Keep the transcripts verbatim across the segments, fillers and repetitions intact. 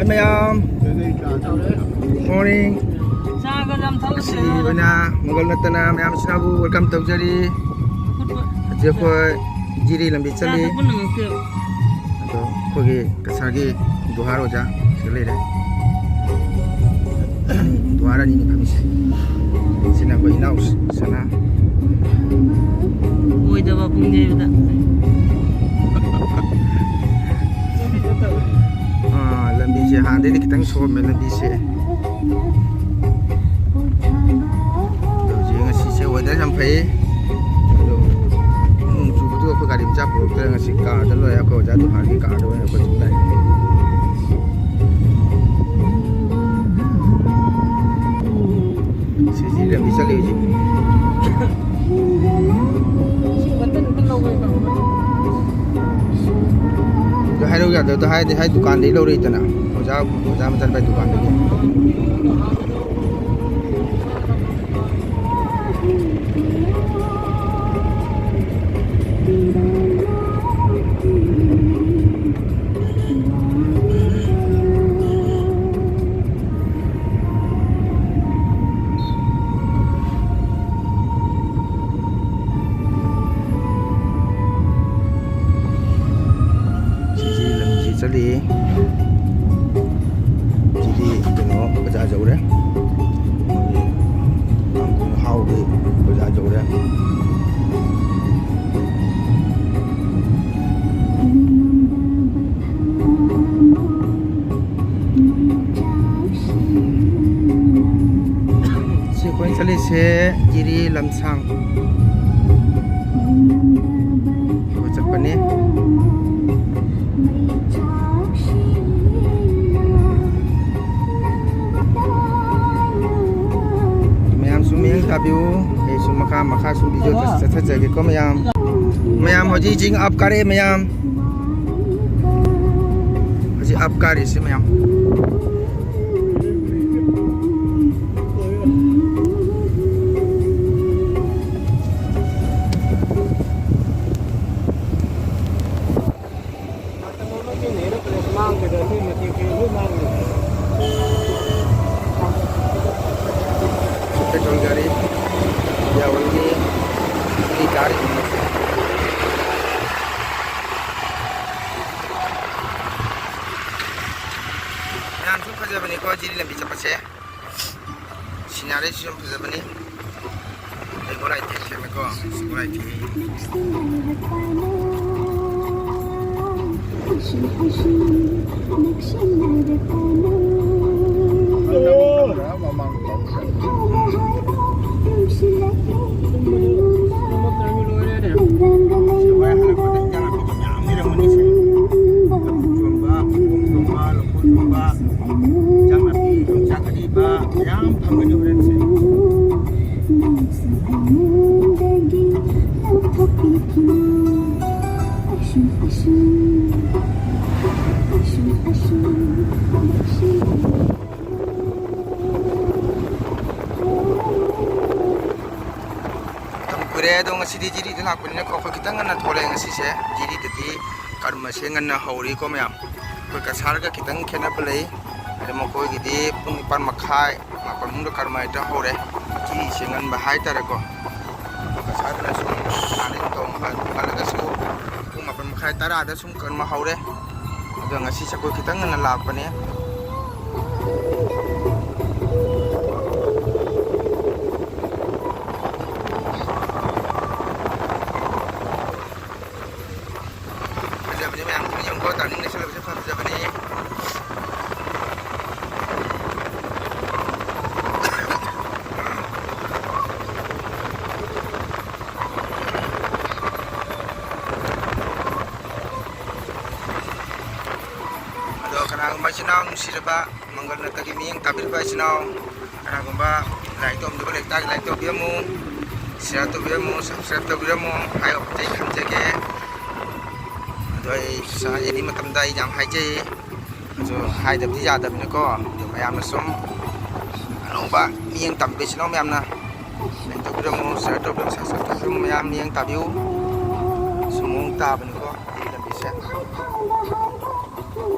ꯃꯌꯥꯝ, ꯃꯣꯔꯅꯤꯡ꯫ ꯉꯁꯤꯒꯤ ꯑꯣꯏꯅ ꯃꯪꯒꯜ ꯅꯠꯇꯅ ꯃꯌꯥꯝꯁꯤꯅꯕꯨ ꯋꯦꯜꯀꯝ ꯇꯧꯖꯔꯤ꯫ ꯍꯧꯖꯤꯛ ꯑꯩꯈꯣꯏ ꯖꯤꯔꯤ ꯂꯝꯕꯤ ꯆꯠꯂꯤ꯫ ꯑꯗꯣ ꯑꯩꯈꯣꯏꯒꯤ ꯀꯁꯥꯔꯒꯤ ꯗꯨꯍꯥꯔ ꯑꯣꯖꯥ ꯁꯤꯗ ꯂꯩꯔꯦ꯫ ꯗꯨꯍꯥꯔ ꯑꯅꯤꯅꯤ ꯐꯝꯃꯤꯁꯦ꯫ ꯁꯤꯅ ꯑꯩꯈꯣꯏ ꯏꯅꯥꯎ ꯁꯅꯥ꯫ ꯑꯣꯏꯗꯕ ꯄꯨꯡ ꯌꯩꯕꯗ꯫ ꯑꯥ, ꯂꯝꯕꯤꯁꯦ ꯍꯥꯟꯅꯗꯩꯗꯤ ꯈꯤꯇꯪ ꯁꯣꯛꯑꯝꯃꯦ ꯂꯝꯕꯤꯁꯦ꯫ ꯑꯗꯣ ꯍꯧꯖꯤꯛ ꯉꯁꯤꯁꯦ ꯋꯦꯗꯔ ꯌꯥꯝ ꯐꯩ꯫ ꯑꯗꯣ ꯅꯣꯡ ꯆꯨꯕꯗꯨ ꯑꯩꯈꯣꯏ ꯒꯥꯔꯤ ꯃꯆꯥ ꯄꯨꯔꯛꯇ꯭ꯔꯦ꯫ ꯉꯁꯤ ꯀꯥꯔꯗ ꯂꯣꯏꯔꯦ꯫ ꯑꯩꯈꯣꯏ ꯑꯣꯖꯥ ꯗꯨꯀꯥꯟꯒꯤ ꯀꯥꯔꯗ ꯑꯣꯏꯅ ꯑꯩꯈꯣꯏ ꯑꯗꯨꯝ ꯂꯥꯛꯑꯦ꯫ ꯁꯤꯁꯤ ꯂꯝꯕꯤ ꯆꯠꯂꯤ ꯍꯧꯖꯤꯛ꯫ ꯑꯗꯨ ꯍꯥꯏꯔꯧ ꯌꯥꯗꯕꯗꯣ ꯍꯥꯏꯗꯤ ꯍꯥꯏ ꯗꯨꯀꯥꯟꯗꯒꯤ ꯂꯧꯔꯛꯏꯗꯅ꯫ ꯑꯣꯖꯥ, ꯑꯣꯖꯥ ꯃꯆꯥꯅꯨꯄꯥꯒꯤ ꯗꯨꯀꯥꯟꯗꯒꯤ꯫ ꯁꯤꯁꯤ ꯂꯝꯕꯤꯁꯤ ꯆꯠꯂꯤ꯫ ꯁꯤꯗꯤ ꯀꯩꯅꯣ ꯕꯖꯥꯔ ꯌꯧꯔꯦ꯫ ꯀꯥꯡꯄꯣꯛ ꯍꯥꯎꯒꯤ ꯕꯖꯥꯔ ꯌꯧꯔꯦ꯫ ꯁꯤ ꯑꯩꯈꯣꯏꯅ ꯆꯠꯂꯤꯁꯦ ꯖꯤꯔꯤ ꯂꯝꯁꯥꯡ꯫ ꯑꯩꯈꯣꯏ ꯆꯠꯄꯅꯤ꯫ ꯃꯌꯥꯝꯁꯨ ꯃꯤꯠꯌꯦꯡ ꯇꯥꯕꯤꯌꯨ꯫ ꯑꯩꯁꯨ ꯃꯈꯥ ꯃꯈꯥ ꯁꯨꯝ ꯚꯤꯗꯤꯑꯣ ꯆꯠꯊꯖꯒꯦꯀꯣ ꯃꯌꯥꯝ꯫ ꯃꯌꯥꯝ ꯍꯧꯖꯤꯛ ꯆꯤꯡ ꯑꯞ ꯀꯥꯔꯛꯑꯦ ꯃꯌꯥꯝ꯫ ꯍꯧꯖꯤꯛ ꯑꯞ ꯀꯥꯔꯤꯁꯦ ꯃꯌꯥꯝ꯫ ꯃꯥꯡꯒꯗ꯭ꯔꯥ? ꯑꯩꯈꯣꯏ ꯃꯇꯦꯛ ꯃꯇꯦꯛ ꯂꯣꯏ ꯃꯥꯡꯒꯗ꯭ꯔꯥ? ꯄꯦꯇ꯭ꯔꯣꯜ ꯒꯥꯔꯤ ꯌꯥꯎꯔꯝꯃꯤ꯫ ꯃꯤ ꯀꯥꯔꯤ꯫ ꯃꯌꯥꯝꯁꯨ ꯐꯖꯕꯅꯤꯀꯣ ꯖꯤꯔꯤ ꯂꯝꯕꯤ ꯆꯠꯄꯁꯦ꯫ ꯁꯤꯅꯔꯤꯁꯨ ꯌꯥꯝ ꯐꯖꯕꯅꯤ꯫ ꯑꯩ ꯒꯣꯂꯥꯏ ꯊꯦꯛ ꯁꯦꯝꯃꯦꯀꯣ꯫ ꯒꯣꯂꯥꯏ ꯊꯦꯛ꯫ ꯌꯣꯟꯕ, ꯌꯣꯟꯕ, ꯂꯐꯨ ꯌꯣꯟꯕ, ꯏꯟꯖꯥꯡ ꯅꯥꯄꯤ, ꯌꯣꯡꯆꯥꯛ ꯑꯔꯤꯕ ꯃꯌꯥꯝ ꯐꯪꯒꯅꯤ ꯍꯣꯔꯦꯟꯁꯦ꯫ ꯃꯇꯝ ꯀꯨꯏꯔꯦ, ꯑꯗꯣ ꯉꯁꯤꯗꯤ ꯖꯤꯔꯤꯗ ꯂꯥꯛꯄꯅꯤꯅꯀꯣ, ꯑꯩꯈꯣꯏ ꯈꯤꯇꯪ ꯉꯟꯅ ꯊꯣꯛꯂꯛꯑꯦ ꯉꯁꯤꯁꯦ꯫ ꯖꯤꯔꯤꯗꯗꯤ ꯀꯔꯃꯁꯦ ꯉꯟꯅ ꯍꯧꯔꯤꯀꯣ ꯃꯌꯥꯝ꯫ ꯑꯩꯈꯣꯏ ꯀꯁꯥꯔꯒ ꯈꯤꯇꯪ ꯈꯦꯠꯅꯕ ꯂꯩ꯫ ꯑꯗꯩ ꯃꯈꯣꯏꯒꯤꯗꯤ ꯄꯨꯡ ꯅꯤꯄꯥꯟ ꯃꯈꯥꯏ, ꯃꯥꯄꯟ ꯃꯅꯨꯡꯗ ꯀꯔꯃ ꯍꯦꯛꯇ ꯍꯧꯔꯦ꯫ ꯁꯤꯁꯦ ꯉꯟꯕ ꯍꯥꯏꯇꯥꯔꯦꯀꯣ꯫ ꯀꯁꯥꯔꯗꯅ ꯁꯨꯝ ꯍꯥꯟꯅ ꯇꯧꯔꯝꯕ ꯉꯜꯂꯒꯁꯨ ꯄꯨꯡ ꯃꯥꯄꯟ ꯃꯈꯥꯏ, ꯇꯔꯥꯗ ꯁꯨꯝ ꯀꯔꯃ ꯍꯧꯔꯦ꯫ ꯑꯗꯣ ꯉꯁꯤꯁꯦ ꯑꯩꯈꯣꯏ ꯈꯤꯇꯪ ꯉꯟꯅ ꯂꯥꯛꯄꯅꯦ꯫ ꯐꯖꯕꯅꯤ ꯃꯌꯥꯝ, ꯌꯦꯡꯉꯨꯀꯣ, turning ꯂꯩꯁꯜꯂꯛꯄꯁꯦ ꯐꯖꯕꯅꯤ꯫ ꯑꯗꯣ ꯀꯅꯥꯒꯨꯝꯕ ꯏꯆꯤꯟ ꯏꯅꯥꯎ ꯅꯨꯡꯁꯤꯔꯕ ꯃꯪꯒꯜ ꯅꯠꯇꯒꯤ ꯃꯤꯠꯌꯦꯡ ꯇꯥꯕꯤꯔꯤꯕ ꯏꯆꯤꯟ ꯏꯅꯥꯎ, ꯀꯅꯥꯒꯨꯝꯕ ꯂꯥꯏꯛ ꯇꯧꯔꯝꯗꯕ ꯂꯩꯇꯥꯔꯒꯗꯤ ꯂꯥꯏꯛ ꯇꯧꯕꯤꯔꯝꯃꯨ, ꯁꯤꯌꯥꯔ ꯇꯧꯕꯤꯔꯝꯃꯨ, ꯁꯕꯁꯀ꯭ꯔꯥꯏꯕ ꯇꯧꯕꯤꯔꯝꯃꯨ ꯍꯥꯏꯕ ꯑꯩ ꯊꯝꯖꯒꯦ꯫ ꯑꯗꯣ ꯑꯩ ꯁꯥ ꯑꯦꯅꯤ ꯃꯇꯝꯗ ꯑꯩ ꯌꯥꯝ ꯍꯥꯏꯖꯩ, ꯑꯗꯣ ꯍꯥꯏꯗꯕꯗꯤ ꯌꯥꯗꯕꯅꯤꯀꯣ꯫ ꯑꯗꯣ ꯃꯌꯥꯝꯅ ꯁꯨꯝ ꯑꯅꯧꯕ ꯃꯤꯠꯌꯦꯡ ꯇꯝꯕ ꯏꯆꯤꯟ ꯏꯅꯥꯎ ꯃꯌꯥꯝꯅ ꯂꯥꯏꯛ ꯇꯧꯕꯤꯔꯝꯃꯨ, ꯁꯤꯌꯥꯔ ꯇꯧꯕꯤꯔꯝꯃꯨ, ꯁꯕꯁꯀ꯭ꯔꯥꯏꯕ ꯇꯧꯕꯤꯔꯝꯃꯨ, ꯃꯌꯥꯝ ꯃꯤꯠꯌꯦꯡ ꯇꯥꯕꯤꯌꯨ꯫ ꯁꯨꯝ ꯃꯑꯣꯡ ꯇꯥꯕꯅꯤꯀꯣ ꯑꯩꯒꯤ ꯂꯝꯕꯤꯁꯦ꯫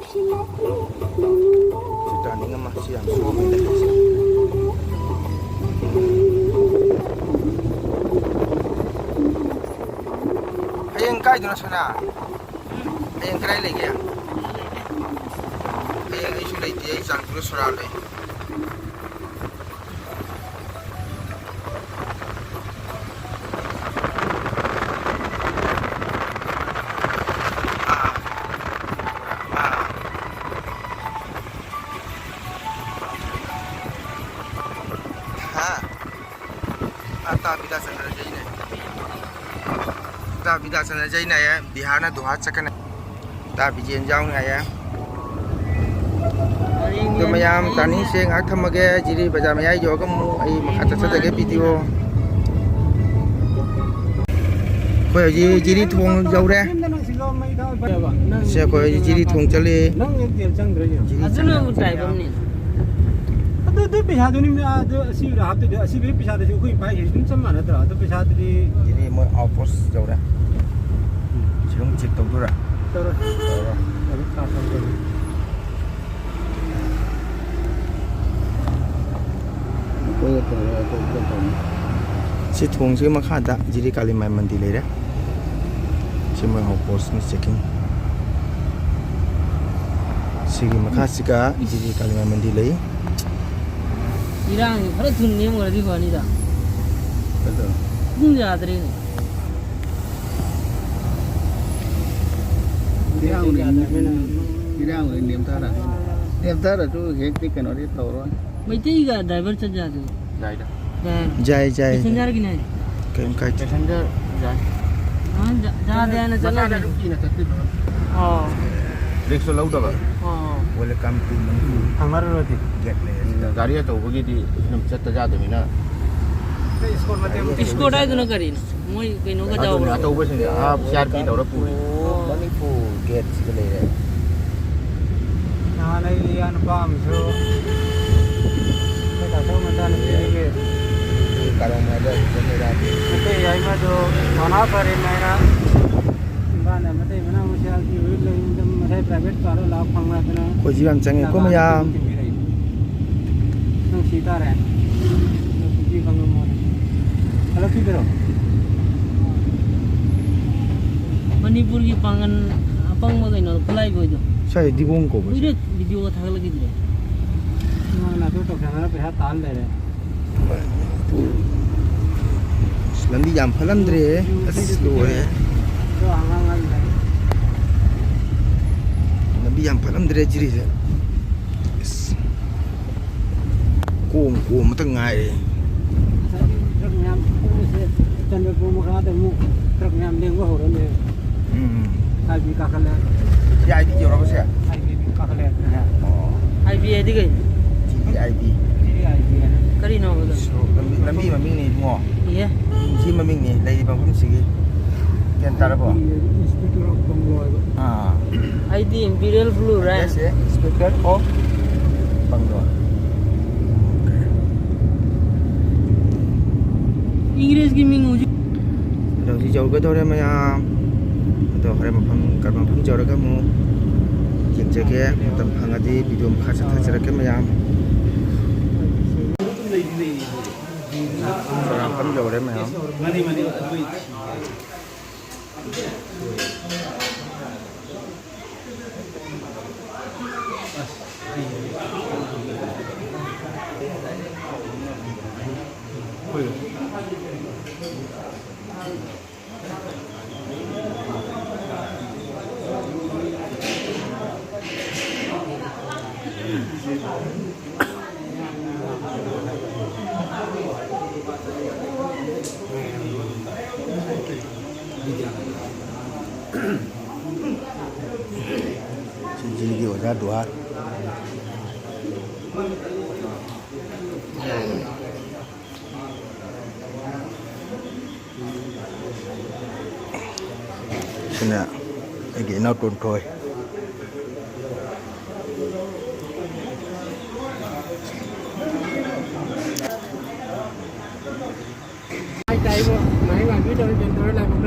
ꯁꯤ ꯇꯥꯅꯤꯡ ꯑꯃ, ꯁꯤ ꯌꯥꯝ ꯁꯣꯝꯃꯦ꯫ ꯍꯌꯦꯡ ꯀꯥꯏꯗꯅꯣ ꯁꯅꯥ? ꯍꯌꯦꯡ ꯀꯗꯥꯏ ꯂꯩꯒꯦ? ꯍꯌꯦꯡ ꯑꯩꯁꯨ ꯂꯩꯇꯦ, ꯑꯩ ꯆꯥꯟꯄꯨꯔ ꯁꯣꯔꯥ ꯂꯩ꯫ ꯍꯥ? ꯑꯥ, ꯇꯥ ꯕꯤꯗ꯭ꯌꯥꯆꯟꯗ꯭ꯔ ꯖꯩꯅꯦ꯫ ꯇꯥ ꯕꯤꯗ꯭ꯌꯥꯆꯟꯗ꯭ꯔ ꯖꯩꯅꯦ, ꯕꯤꯍꯥꯔꯅ ꯗꯨꯍꯥ ꯆꯠꯀꯅꯤ꯫ ꯇꯥ ꯕꯤꯖꯦꯟ ꯌꯥꯎꯅꯤ ꯍꯥꯏꯌꯦ꯫ ꯑꯗꯣ ꯃꯌꯥꯝ ꯇꯥꯅꯤꯡꯁꯦ ꯉꯥꯏꯍꯥꯛ ꯊꯝꯃꯒꯦ꯫ ꯖꯤꯔꯤ ꯕꯖꯥꯔ ꯃꯌꯥꯏ ꯌꯧꯔꯒ ꯑꯃꯨꯛ ꯑꯩ ꯃꯈꯥ ꯆꯠꯆꯗꯒꯦ ꯚꯤꯗꯤꯑꯣ꯫ ꯑꯩꯈꯣꯏ ꯍꯧꯖꯤꯛ ꯖꯤꯔꯤ ꯊꯣꯡ ꯌꯧꯔꯦ꯫ ꯁꯤ ꯑꯩꯈꯣꯏ ꯍꯧꯖꯤꯛ ꯖꯤꯔꯤ ꯊꯣꯡ ꯆꯠꯂꯤ꯫ ꯅꯪ ꯑꯦꯝ ꯇꯤ ꯑꯦꯜ ꯆꯪꯗ꯭ꯔꯦ ꯌꯦꯡꯉꯣ꯫ ꯖꯤꯔꯤ ꯑꯗꯨꯅ ꯆꯪꯉꯦ꯫ ꯑꯃꯨꯛ ꯗ꯭ꯔꯥꯏꯚꯔꯅꯤ꯫ ꯑꯗꯨ, ꯑꯗꯨ ꯄꯩꯁꯥꯗꯨꯅꯤ, ꯑꯗꯨ ꯑꯁꯤꯕꯗ ꯍꯥꯞꯇꯣꯏꯗꯣ, ꯑꯁꯤꯕꯒꯤ ꯄꯩꯁꯥꯗꯨꯁꯨ ꯑꯩꯈꯣꯏ ꯄꯥꯏꯈꯤꯕ ꯑꯗꯨꯝ ꯆꯞ ꯃꯥꯟꯅꯗ꯭ꯔꯥ? ꯑꯗꯨ ꯄꯩꯁꯥꯗꯨꯗꯤ ꯖꯤꯔꯤ ꯃꯣꯏ ꯑꯥꯎꯠ ꯄꯣꯁ ꯌꯧꯔꯦ꯫ ꯁꯤ ꯑꯗꯨꯝ ꯆꯦꯛ ꯇꯧꯗꯣꯏꯔꯥ? ꯇꯧꯔꯣꯏ꯫ ꯇꯧꯔꯣꯏ꯫ ꯑꯗꯨꯝ ꯀꯥꯞꯄꯛꯀꯦ꯫ ꯑꯩꯈꯣꯏꯗ ꯇꯧꯔꯣꯏ, ꯑꯇꯣꯞꯄꯗ ꯇꯧꯅꯤ꯫ ꯁꯤ ꯊꯣꯡꯁꯤꯒꯤ ꯃꯈꯥꯗ ꯖꯤꯔꯤ ꯀꯥꯂꯤꯃꯥꯏ ꯃꯟꯗꯤꯔ ꯂꯩꯔꯦ꯫ ꯁꯤ ꯃꯣꯏ ꯑꯥꯎꯠ ꯄꯣꯁꯅꯤ, ꯆꯦꯛꯀꯤꯡ꯫ ꯁꯤꯒꯤ ꯃꯈꯥꯁꯤꯒ ꯖꯤꯔꯤ ꯀꯥꯂꯤꯃꯥꯏ ꯃꯟꯗꯤꯔ ꯂꯩ꯫ ꯏꯔꯥꯡꯁꯤ ꯈꯔ ꯊꯨꯅ ꯅꯦꯝꯈ꯭ꯔꯗꯤ ꯐꯅꯤꯗ꯫ ꯀꯩꯗꯧꯔꯦ? ꯑꯗꯨꯝ ꯌꯥꯗ꯭ꯔꯦꯅꯦ꯫ ꯏꯔꯥꯡ ꯂꯩ-, ꯏꯔꯥꯡ ꯂꯩ ꯅꯦꯝꯊꯔꯛꯑꯅꯤ꯫ ꯅꯦꯝꯊꯔꯁꯨ ꯍꯦꯛꯇꯤ ꯀꯩꯅꯣꯗꯤ ꯇꯧꯔꯣꯏ꯫ ꯃꯩꯇꯩꯒ ꯗ꯭ꯔꯥꯏꯚꯔ ꯆꯠ ꯌꯥꯗꯣꯏꯔꯣ? ꯌꯥꯏꯗ꯫ ꯌꯥꯏ꯫ ꯌꯥꯏ, ꯌꯥꯏ꯫ ꯄꯦꯁꯦꯟꯖꯔꯒꯤꯅꯦ ꯍꯥꯏꯁꯦ? ꯀꯩꯝ ꯀꯥꯏꯗꯦ꯫ ꯄꯦꯁꯦꯟꯖꯔ ꯌꯥꯏ꯫ ꯑ, ꯖ-, ꯖꯥꯗꯦ ꯍꯥꯏꯅ ꯃꯁꯥꯗ ꯆꯠꯂꯝꯃꯦ꯫ ꯑꯗꯨꯝ ꯀꯤꯅ ꯆꯠꯇꯣꯏꯅꯣ? ꯑꯣ꯫ ꯔꯤꯛꯁꯁꯨ ꯂꯧꯗꯕ꯫ ꯑꯣ꯫ Welcome to ꯃꯅꯤꯄꯨꯔ꯫ ꯍꯪꯅꯔꯨꯔꯗꯤ꯫ ꯒꯦꯠ ꯂꯩ ꯑꯁꯤꯗ꯫ ꯎꯝ, ꯒꯥꯔꯤ ꯑꯆꯧꯕꯒꯤꯗꯤ ꯑꯗꯨꯝ ꯆꯠꯇ ꯌꯥꯗꯕꯅꯤꯅ꯫ ꯏꯁꯀꯣꯔꯠ ꯃꯇꯦꯛ ꯑꯃ ꯏꯁꯀꯣꯔꯠ ꯍꯥꯏꯗꯨꯅ ꯀꯔꯤꯅꯣ? ꯃꯣꯏ ꯀꯩꯅꯣꯒ ꯑꯗꯨꯅꯦ, ꯌꯥꯎꯕ꯭ꯔꯣ? ꯑꯆꯧꯕꯁꯤꯡꯁꯦ ꯑꯥ ꯁꯤ ꯑꯥꯔ ꯄꯤ ꯇꯧꯔ ꯄꯨꯔꯤ꯫ ꯑꯣ꯫ ꯃꯅꯤꯄꯨꯔ ꯒꯦꯠꯁꯤꯗ ꯂꯩꯔꯦ꯫ ꯅꯍꯥꯟ ꯑꯩ ꯏꯌꯥ ꯅꯨꯄꯥ ꯑꯃꯁꯨ ꯑꯩꯈꯣꯏ ꯇꯥꯆꯧ ꯃꯆꯥꯅꯨꯄꯤꯒꯤ ꯀꯥꯔꯣꯡ ꯍꯥꯏꯗ ꯃꯩꯇꯩ ꯌꯥꯏꯃꯗꯨ ꯃꯅꯥ ꯐꯔꯦ ꯍꯥꯏꯅ ꯏꯝꯐꯥꯜꯗ ꯃꯩꯇꯩ ꯃꯅꯥ ꯃꯁꯤꯡ ꯑꯥꯔ ꯄꯤ ꯑꯣꯏ ꯂꯩ꯫ ꯄ꯭ꯔꯥꯏꯚꯦꯠ ꯀꯥꯔꯗ ꯂꯥꯛ ꯐꯪꯅꯗꯅ ꯑꯩꯈꯣꯏꯁꯨ ꯌꯥꯝ ꯆꯪꯉꯦꯀꯣ ꯖꯒꯥꯗ ꯃꯌꯥꯝ꯫ ꯊꯤꯟꯕꯤꯔꯛꯏ꯫ ꯅꯪ ꯁꯤ ꯇꯥꯔꯦ꯫ ꯅꯨꯄꯤ ꯈꯪꯉꯝꯃꯣꯏ꯫ ꯍꯜꯂꯛꯈꯤꯗ꯭ꯔꯣ? ꯃꯅꯤꯄꯨꯔꯒꯤ ꯄꯥꯡꯒꯟ ꯑꯄꯪꯕ ꯀꯩꯅꯣꯗꯣ, ꯈꯨꯠꯂꯥꯏꯕꯣꯏꯗꯣ꯫ ꯁ꯭ꯋꯥꯏꯗ ꯗꯤꯒꯣꯡ ꯀꯧꯕ꯫ ꯀꯨꯏꯔꯦ ꯚꯤꯗꯤꯑꯣꯒ ꯊꯥꯒꯠꯂꯛꯈꯤꯗ꯭ꯔꯦ꯫ ꯅꯪꯅ ꯑꯗꯨ ꯇꯧꯁꯟꯅꯔ ꯄꯩꯁꯥ ꯇꯥꯟ ꯂꯩꯔꯦ꯫ ꯑꯁ, ꯂꯝꯕꯤ ꯌꯥꯝ ꯐꯠꯂꯝꯗ꯭ꯔꯦ꯫ ꯑꯁ, ꯂꯣꯏꯔꯦ꯫ ꯑꯗꯣ ꯑꯉꯥꯡ ꯑꯃ ꯂꯩ꯫ ꯂꯝꯕꯤ ꯌꯥꯝ ꯐꯠꯂꯝꯗ꯭ꯔꯦ ꯁꯤꯔꯤꯁꯦ꯫ ꯑꯁ꯫ ꯀꯣꯝ ꯀꯣꯝ ꯑꯃꯇ ꯉꯥꯏꯔꯦ꯫ ꯉꯁꯥꯏꯒꯤ ꯇ꯭ꯔꯛ ꯃꯌꯥꯝ ꯊꯣꯛꯂꯤꯁꯦ ꯆꯟꯗ꯭ꯔꯄꯨꯔ ꯃꯈꯥꯗ ꯑꯃꯨꯛ ꯇ꯭ꯔꯛ ꯃꯌꯥꯝ ꯂꯦꯡꯕ ꯍꯧꯔꯅꯤ꯫ ꯎꯝ꯫ ꯍꯥꯏꯕꯤ ꯀꯥꯈꯠꯂꯦ꯫ C I B ꯌꯧꯔꯕꯁꯦ? ꯍꯥꯏꯕꯤ ꯀꯥꯈꯠꯂꯦ꯫ ꯑꯣ꯫ ꯍꯥꯏꯕꯤ ꯍꯥꯏꯗꯤ ꯀꯩꯅꯣ? ꯇꯤ ꯚꯤ ꯑꯥꯏ ꯕꯤ꯫ ꯇꯤ ꯚꯤ ꯑꯥꯏ ꯕꯤ ꯍꯥꯏꯅ꯫ ꯀꯔꯤꯅꯣ ꯑꯗꯨ? ꯁꯣ-, ꯂꯝꯕꯤ, ꯂꯝꯕꯤ ꯃꯃꯤꯡꯅꯤ ꯏꯕꯨꯡꯉꯣ꯫ ꯏꯍꯦ꯫ ꯁꯤ ꯃꯃꯤꯡꯅꯤ ꯂꯩꯔꯤꯕ ꯃꯐꯝꯁꯤꯒꯤ꯫ ꯒ꯭ꯌꯥꯟ ꯇꯥꯔꯕꯣ? Inspector of Bungalow ꯍꯥꯏꯕ꯫ ꯑꯥ꯫ ꯑꯩꯗꯤ Imperial Blue Rai. Yes, yes, Inspector of Bungalow꯫ ꯏꯪꯔꯦꯖꯀꯤ ꯃꯤꯡ ꯍꯧꯖꯤꯛ꯫ ꯑꯗꯣ ꯍꯧꯖꯤꯛ ꯌꯧꯒꯗꯧꯔꯦ ꯃꯌꯥꯝ꯫ ꯑꯗꯣ ꯍꯣꯔꯦꯟ ꯃꯐꯝ, ꯀꯔꯝꯕ ꯃꯐꯝ ꯌꯧꯔꯒ ꯑꯃꯨꯛ ꯌꯦꯡꯖꯒꯦ꯫ ꯃꯇꯝ ꯐꯪꯉꯗꯤ ꯚꯤꯗꯤꯑꯣ ꯃꯈꯥ ꯆꯠꯊꯖꯔꯛꯀꯦ ꯃꯌꯥꯝ꯫ ꯃꯐꯝ ꯌꯧꯔꯦ ꯃꯌꯥꯝ꯫ ꯁꯤꯡꯖꯤꯒꯤ ꯑꯣꯖꯥ ꯗꯨꯍꯥꯔ꯫ ꯁꯤꯅ ꯑꯩꯒꯤ ꯏꯅꯥꯎ ꯇꯣꯟꯊꯣꯏ꯫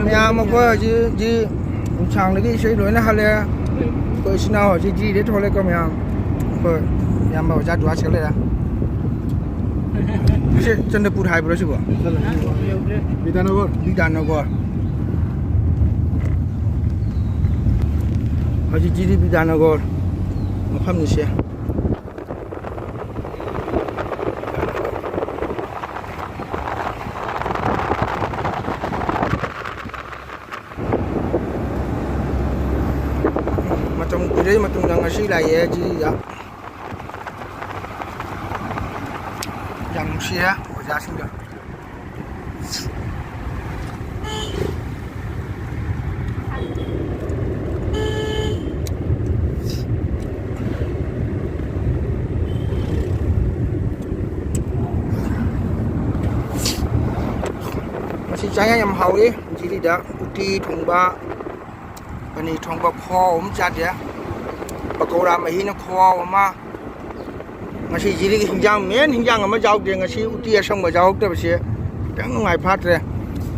ꯃꯌꯥꯝ ꯑꯩꯈꯣꯏ ꯍꯧꯖꯤꯛ ꯍꯧꯖꯤꯛ ꯈꯣꯡꯁꯥꯡꯗꯒꯤ ꯏꯁꯩ ꯂꯣꯏꯅ ꯍꯜꯂꯦ꯫ ꯑꯩꯈꯣꯏ ꯏꯆꯤꯟ ꯏꯅꯥꯎ ꯍꯧꯖꯤꯛ ꯖꯤꯔꯤꯗ ꯊꯣꯛꯂꯛꯑꯦꯀꯣ ꯃꯌꯥꯝ꯫ ꯑꯩꯈꯣꯏ ꯏꯌꯥꯝꯕ ꯑꯣꯖꯥ ꯗꯨꯋꯥꯁ ꯂꯩꯔꯦ꯫ ꯁꯤ ꯆꯟꯗ꯭ꯔꯄꯨꯔ ꯍꯥꯏꯕ꯭ꯔꯣ ꯁꯤꯕꯣ? ꯕꯤꯗ꯭ꯌꯥꯅꯒꯔ꯫ ꯕꯤꯗ꯭ꯌꯥꯅꯒꯔ꯫ ꯍꯧꯖꯤꯛ ꯖꯤꯔꯤ ꯕꯤꯗ꯭ꯌꯥꯅꯒꯔ ꯃꯐꯝꯅꯤꯁꯦ꯫ ꯃꯇꯝ ꯀꯨꯏꯔꯕ ꯃꯇꯨꯡꯗ ꯉꯁꯤ ꯂꯥꯛꯑꯦ ꯖꯤꯔꯤꯗ꯫ ꯌꯥꯝ ꯅꯨꯡꯁꯤꯔꯦ ꯑꯣꯖꯥꯁꯤꯡꯗꯣ꯫ ꯃꯁꯤ ꯆꯥꯛ ꯌꯥꯝ ꯍꯥꯎꯏ꯫ ꯖꯤꯔꯤꯗ ꯎꯇꯤ ꯊꯣꯡꯕ, ꯄꯅꯤꯔ ꯊꯣꯡꯕ ꯈꯨꯍꯥꯎ ꯑꯃ ꯆꯥꯗꯦ꯫ ꯄꯀꯧꯔꯥ ꯃꯍꯤꯅ ꯈꯨꯍꯥꯎ ꯑꯃ꯫ ꯉꯁꯤ ꯖꯤꯔꯤꯒꯤ ꯍꯤꯟꯖꯥꯡ, ꯃꯦꯟ ꯍꯤꯟꯖꯥꯡ ꯑꯃ ꯌꯥꯎꯗꯦ꯫ ꯉꯁꯤ ꯎꯇꯤ ꯑꯁꯪꯕ ꯌꯥꯎꯔꯛꯇꯕꯁꯦ ꯈꯤꯇꯪ ꯅꯨꯡꯉꯥꯏ ꯐꯥꯠꯇ꯭ꯔꯦ꯫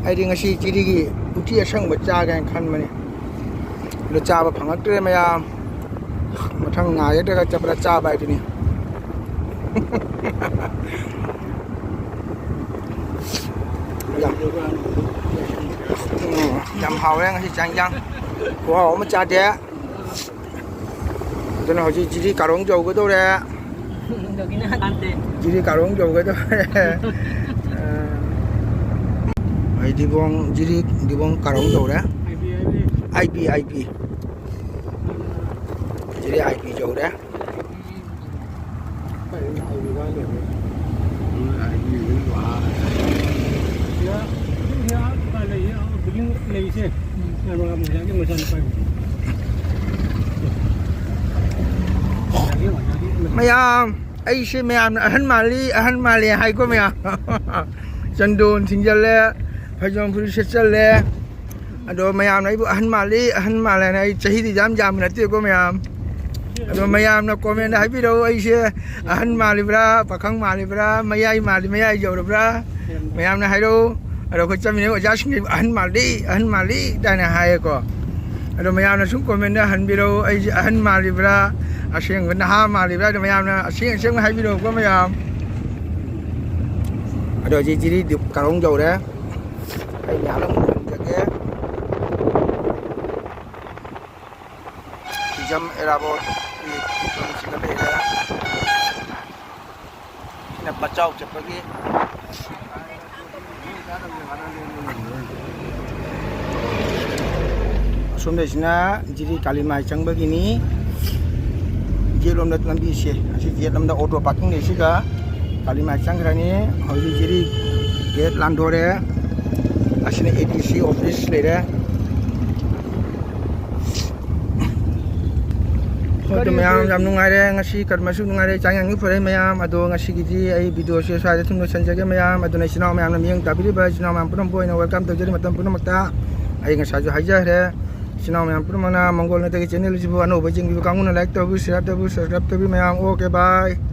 ꯑꯩꯗꯤ ꯉꯁꯤ ꯖꯤꯔꯤꯒꯤ ꯎꯇꯤ ꯑꯁꯪꯕ ꯆꯥꯒꯦꯅ ꯈꯟꯕꯅꯤ꯫ ꯑꯗꯣ ꯆꯥꯕ ꯐꯪꯉꯛꯇ꯭ꯔꯦ ꯃꯌꯥꯝ꯫ ꯃꯊꯪ ꯉꯥꯏꯔꯒ ꯆꯠꯄꯗ ꯆꯥꯕ ꯍꯥꯏꯗꯨꯅꯤ꯫ ꯌꯥꯝ, ꯎꯝ, ꯌꯥꯝ ꯍꯥꯎꯔꯦ ꯉꯁꯤ ꯆꯥꯛ ꯏꯟꯖꯥꯡ꯫ ꯈꯨꯍꯥꯎ ꯑꯃ ꯆꯥꯗꯦ꯫ ꯑꯗꯨꯅ ꯍꯧꯖꯤꯛ ꯖꯤꯔꯤ ꯀꯥꯔꯣꯡ ꯌꯧꯒꯗꯧꯔꯦ꯫ ꯖꯤꯔꯤ ꯀꯥꯔꯣꯡ ꯌꯧꯒꯗꯧꯔꯦ꯫ ꯑꯩ ꯗꯤꯕꯣꯡ, ꯖꯤꯔꯤ ꯗꯤꯕꯣꯡ ꯀꯥꯔꯣꯡ ꯌꯧꯔꯦ꯫ ꯑꯥꯏ ꯕꯤ, ꯑꯥꯏ ꯕꯤ꯫ ꯖꯤꯔꯤ ꯑꯥꯏ ꯕꯤ ꯌꯧꯔꯦ꯫ ꯃꯌꯥꯝ, ꯑꯩꯁꯦ ꯃꯌꯥꯝꯅ ꯑꯍꯟ ꯃꯥꯜꯂꯤ, ꯑꯍꯟ ꯃꯥꯜꯂꯤ ꯍꯥꯏꯀꯣ ꯃꯌꯥꯝ꯫ ꯆꯟꯗꯣꯟ ꯊꯤꯡꯖꯜꯂꯦ, ꯐꯩꯖꯣꯝ ꯐꯨꯔꯤꯠ ꯁꯦꯠꯆꯜꯂꯦ꯫ ꯑꯗꯣ ꯃꯌꯥꯝꯅ ꯑꯩꯕꯨ ꯑꯍꯟ ꯃꯥꯜꯂꯤ, ꯑꯍꯟ ꯃꯥꯜꯂꯦꯅ, ꯑꯩ ꯆꯍꯤꯗꯤ ꯌꯥꯝ ꯌꯥꯝꯕ ꯅꯠꯇꯦꯀꯣ ꯃꯌꯥꯝ꯫ ꯑꯗꯣ ꯃꯌꯥꯝꯅ comment ꯍꯥꯏꯕꯤꯔꯛꯎ, ꯑꯩꯁꯦ ꯑꯍꯟ ꯃꯥꯜꯂꯤꯕ꯭ꯔꯥ, ꯄꯥꯈꯪ ꯃꯥꯜꯂꯤꯕ꯭ꯔꯥ, ꯃꯌꯥꯏ ꯃꯥꯜꯂꯤ, ꯃꯌꯥꯏ ꯌꯧꯔꯕ꯭ꯔꯥ? ꯃꯌꯥꯝꯅ ꯍꯥꯏꯔꯛꯎ꯫ ꯑꯗꯣ ꯑꯩꯈꯣꯏ ꯆꯠꯃꯤꯟꯅꯩ ꯑꯣꯖꯥꯁꯤꯡꯅ "ꯑꯍꯟ ꯃꯥꯜꯂꯤ, ꯑꯍꯟ ꯃꯥꯜꯂꯤ" ꯀꯥꯏꯅ ꯍꯥꯏꯌꯦꯀꯣ꯫ ꯑꯗꯣ ꯃꯌꯥꯝꯅ ꯁꯨꯝ comment ꯍꯟꯕꯤꯔꯛꯎ, ꯑꯩꯁꯦ ꯑꯍꯟ ꯃꯥꯜꯂꯤꯕ꯭ꯔꯥ, ꯑꯁꯦꯡꯕ ꯅꯍꯥ ꯃꯥꯜꯂꯤꯕ꯭ꯔꯥ? ꯑꯗꯣ ꯃꯌꯥꯝꯅ ꯑꯁꯦꯡ ꯑꯁꯦꯡꯕ ꯍꯥꯏꯕꯤꯔꯛꯎꯀꯣ ꯃꯌꯥꯝ꯫ ꯑꯗꯣ ꯍꯧꯖꯤꯛ ꯖꯤꯔꯤ ꯀꯔꯣꯡ ꯌꯧꯔꯦ꯫ ꯑꯩ ꯃꯌꯥꯝ ꯑꯃ ꯎꯍꯟꯖꯒꯦ꯫ ꯍꯤꯖꯝ ꯑꯦꯔꯥꯕꯣꯠꯀꯤ ꯃꯐꯝꯁꯤꯗ ꯂꯩꯔꯦ꯫ ꯁꯤꯅ ꯕꯆꯥꯎ ꯆꯠꯄꯒꯤ꯫ ꯑꯁꯣꯝꯗꯩꯁꯤꯅ ꯖꯤꯔꯤ ꯀꯥꯂꯤꯃꯥꯏ ꯆꯪꯕꯒꯤꯅꯤ꯫ ꯌꯦꯠꯂꯣꯝꯗ ꯂꯝꯕꯤꯁꯦ, ꯑꯁꯤ ꯌꯦꯠꯂꯣꯝꯗ auto parking ꯂꯩꯁꯤꯒ ꯀꯥꯂꯤꯃꯥꯏ ꯆꯪꯈ꯭ꯔꯅꯤ꯫ ꯍꯧꯖꯤꯛ ꯖꯤꯔꯤ gate ꯂꯥꯟꯗꯣꯔꯦ꯫ ꯑꯁꯤꯅ ADC office ꯂꯩꯔꯦ꯫ ꯍꯣꯏ, ꯑꯗꯨ ꯃꯌꯥꯝ ꯌꯥꯝ ꯅꯨꯡꯉꯥꯏꯔꯦ, ꯉꯁꯤ ꯀꯔꯃꯁꯨ ꯅꯨꯡꯉꯥꯏꯔꯦ, ꯆꯥꯡꯌꯥꯡꯁꯨ ꯐꯔꯦ ꯃꯌꯥꯝ꯫ ꯑꯗꯣ ꯉꯁꯤꯒꯤꯗꯤ ꯑꯩ video ꯁꯦ ꯁ꯭ꯋꯥꯏꯗ ꯁꯨꯝ ꯂꯣꯏꯁꯤꯟꯖꯒꯦ ꯃꯌꯥꯝ꯫ ꯑꯗꯨꯅ ꯏꯆꯤꯟ ꯏꯅꯥꯎ ꯃꯌꯥꯝꯅ ꯃꯤꯠꯌꯦꯡ ꯇꯥꯕꯤꯔꯤꯕ ꯏꯆꯤꯟ ꯏꯅꯥꯎ ꯃꯌꯥꯝ ꯄꯨꯝꯅꯃꯛꯄꯨ ꯑꯩꯅ welcome ꯇꯧꯖꯔꯤ ꯃꯇꯝ ꯄꯨꯝꯅꯃꯛꯇ꯫ ꯑꯩ ꯉꯁꯥꯏꯁꯨ ꯍꯥꯏꯖꯈ꯭ꯔꯦ, ꯏꯆꯤꯟ ꯏꯅꯥꯎ ꯃꯌꯥꯝ ꯄꯨꯝꯅꯃꯛꯅ ꯃꯪꯒꯣꯜ ꯅꯠꯇ꯭ꯔꯒ channel ꯑꯁꯤꯕꯨ ꯑꯅꯧꯕ ꯌꯦꯡꯕꯤꯕ ꯀꯥꯡꯕꯨꯅ like ꯇꯧꯕꯤꯌꯨ, share ꯇꯧꯕꯤꯌꯨ, subscribe ꯇꯧꯕꯤꯌꯨ ꯃꯌꯥꯝ꯫ Okay, bye꯫